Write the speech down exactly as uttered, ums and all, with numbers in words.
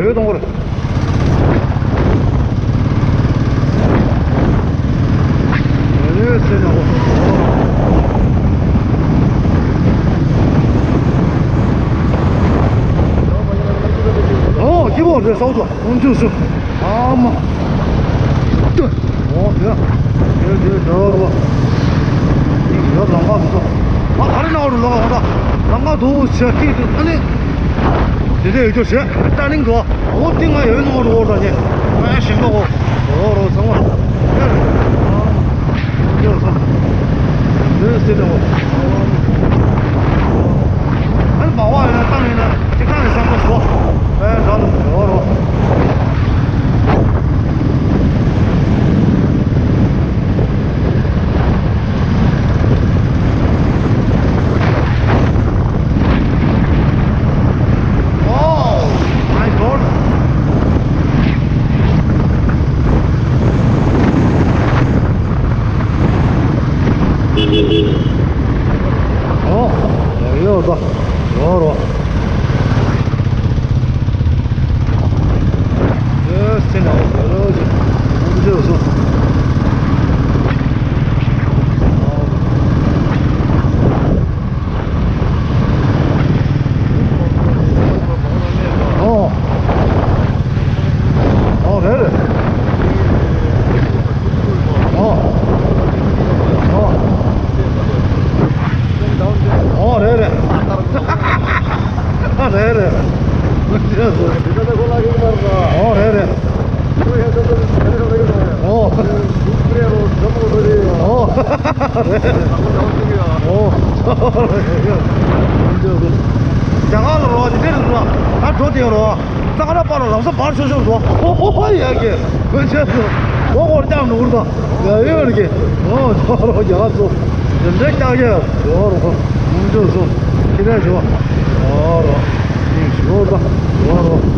ཡོད་དང་པོར། ཨེ་ཟེར་ན་འོ། ཨོ་སྐྱིད་པོ་རེད་ས་འོ་ཚོ། ཨོ་འཇུ་སུ། ཨ་མ། ཨོ་དེ། དེ་དེ་དེ་རོ། ཡོད་ལམ་ཁ་འདུག་ཨ་ག་རེ་ན་འོ་རུ་ལོག་འོ་ད། ལམ་ཁ་འདུག་ཟེར་སྐད་དེ་ཨ་ནི། དེ་འདྲ་ཡོད་རྒྱུ་ཞེས་ཏ་ནིང་འགྲོ། འོ་དེ་ང་ཡོད་ནོ་རུ་འོ་ར་ཉེ། ང་ཞིང་འགྲོ་འོ། འོ་རོ་ཚང་མ། ཡར། ཡོད་སོང་། ཡོད་སྲིད་དོ། ཨ་ནི་མ་བ་ཡོད་ན་བཏང་ཡོད་ན་ཅི་གང་ནས་བསམ་བློ་ཞོག་ཨེ་འདྲ་འོ་རོ། Wow, nice shot. ཨོ། ཡོད་ད། ཡོད་རོ། ཡོད་སེ་ན་ཡོད་རོ། འདི་འདི་སོ། ཨོ། ཨོ་རེད་རེད། ཨོ། ཨོ། ཨོ་རེད་རེད། ཨ་རེད་རེད། ཨོ་རེད་རེད། ཨོ། ཨོ། རེད་རེད། ཨོ། རྒྱ་གར་ལ་རོ་དེ་འདྲ་རེད་རོ། ད་འགྲོ་དེ་རོ། ཙག་ར་པ་ལ་ལམ་སང་བར་ཆོད་ཆོད་འགྲོ། ཧོ་ཧོ་ཧོ་ཡ་གི། མི་ཆེ་སོ། ཧོ་ཧོ་རྒྱག་འགྲོ་གི་རེད་ད། ཡ་ཡོད་རེད་གི། ཨོ་ཙག་ར་རྒྱ་གར་ཚོ། དེ་འདྲ་རྒྱག་ཡ་རོ་རོ། མི་ཆེ་སོ། ཁྱི་རེད་ཆོ། ཨོ་རོ། ཡིན་ཞོ་ད། ཨོ་རོ།